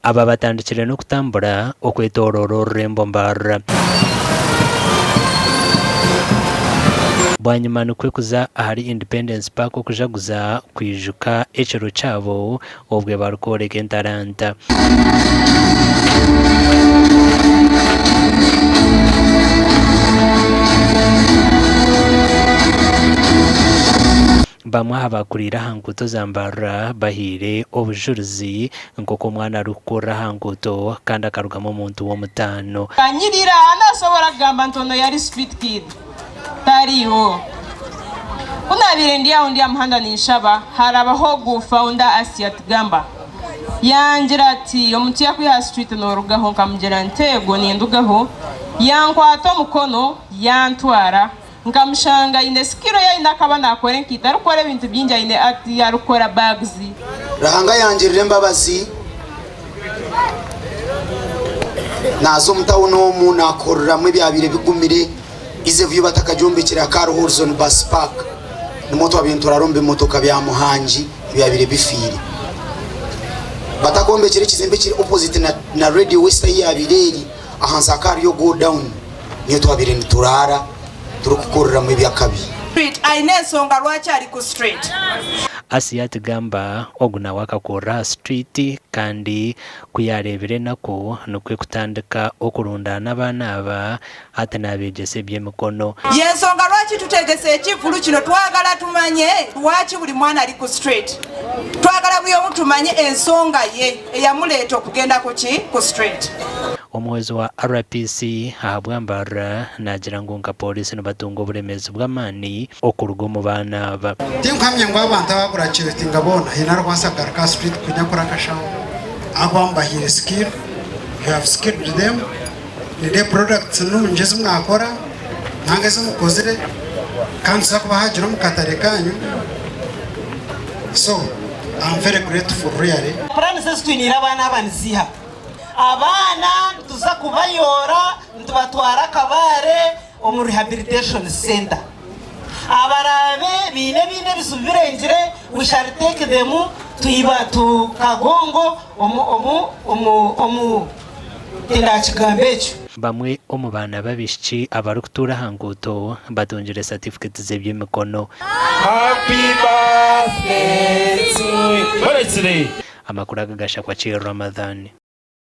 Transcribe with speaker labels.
Speaker 1: Aba batandikire n'okutambura okwetooroora orurembo Mbarara. Bwanyima nikwo kuza ahari Independence Park okujaguza kwijuka ekiro kyabo obwe barikworeka entaranta. Bamwe aha baakuriire aha nguuto za Mbarara bahaire obujurizi nk'oku omwana arikukurira aha nguuto kandi akarugamu omuntu w'omutaano.
Speaker 2: Kanyirira nasobora kugamba nti ono yari street kid tariho. Ku nabaire ndi aho ndi aha muhanda ninshaba harabaho ogu founder Asiat Gamba yangira ati omuntu yakwiha aha street norugaho nkamugira nti ego nindugaho yankwata omukono yantwara Nkamushanga aine skill ei aine akaba nakora enkaito arikukora ebintu bingi aine art arikukora bags.
Speaker 3: Ruhanga yangirira embabazi naaza omu tawuni omu naakoreramu ebyabaire bigumire Easy-View batakagyombekire hakaba hariho Horizon Bus Park nimwo twabaire nituraara omu bimotoka bya Muhangi ebyabaire bifiire. Batakombekire ekizimbe ekiri opposite na Radio West ahu yaabaire eri ahansi hakaba hariyo Go Down. Niyo twabaire nituraara turikukoreramu eby'akabi.
Speaker 4: Street aine ensonga lwaki ari ku street.
Speaker 1: Asiat Gamba ogu nawe akakurira aha street kandi ku yaareebire enaku nikwo kutandika okurundaana abaana aba hati naabeegyesa eby'emikono.
Speaker 4: Y'ensonga lwaki tutegese ekivvulu kino twagala tumanye lwaki buli mwana ali ku street. Twagala buli omu tumanye ensonga ye eyamuleeta okugenda ku ki? Ku street.
Speaker 1: Omuhwezi wa RPC ahabwa Mbarara naagira ngu nka pooriisi nibatunga oburemeezi bw'amaani okuruga omu baana aba.
Speaker 5: Tinkuhamya ngu abantu abagurajuwetinga boona haine arikubaasa kugaruka aha street kunyakura akashaho ahakuba mubahaire skill, you have skilled them, nindeeba products nungi ezi mwakora nanga ezi mukozire kandi nituza kubahagira omu katare kanyu so I'm very grateful really.
Speaker 6: Puraani ezi twiniire abaana aba niziiha? Abaana nituza kubayoora nitubatwara Kabale omu rehabilitation centre. Abaraabe baine ebindi ebizibu birengire, we shall take them to Kagongo omu omu omu omu tindakigamba ekyo.
Speaker 1: Bamwe omu baana b'abaishiki abarikutuura aha nguuto batungire satifiketi z'eby'emikono.
Speaker 7: Happy birthday to you.
Speaker 1: Amakuru aga gashakwa Kiir Ramadhan.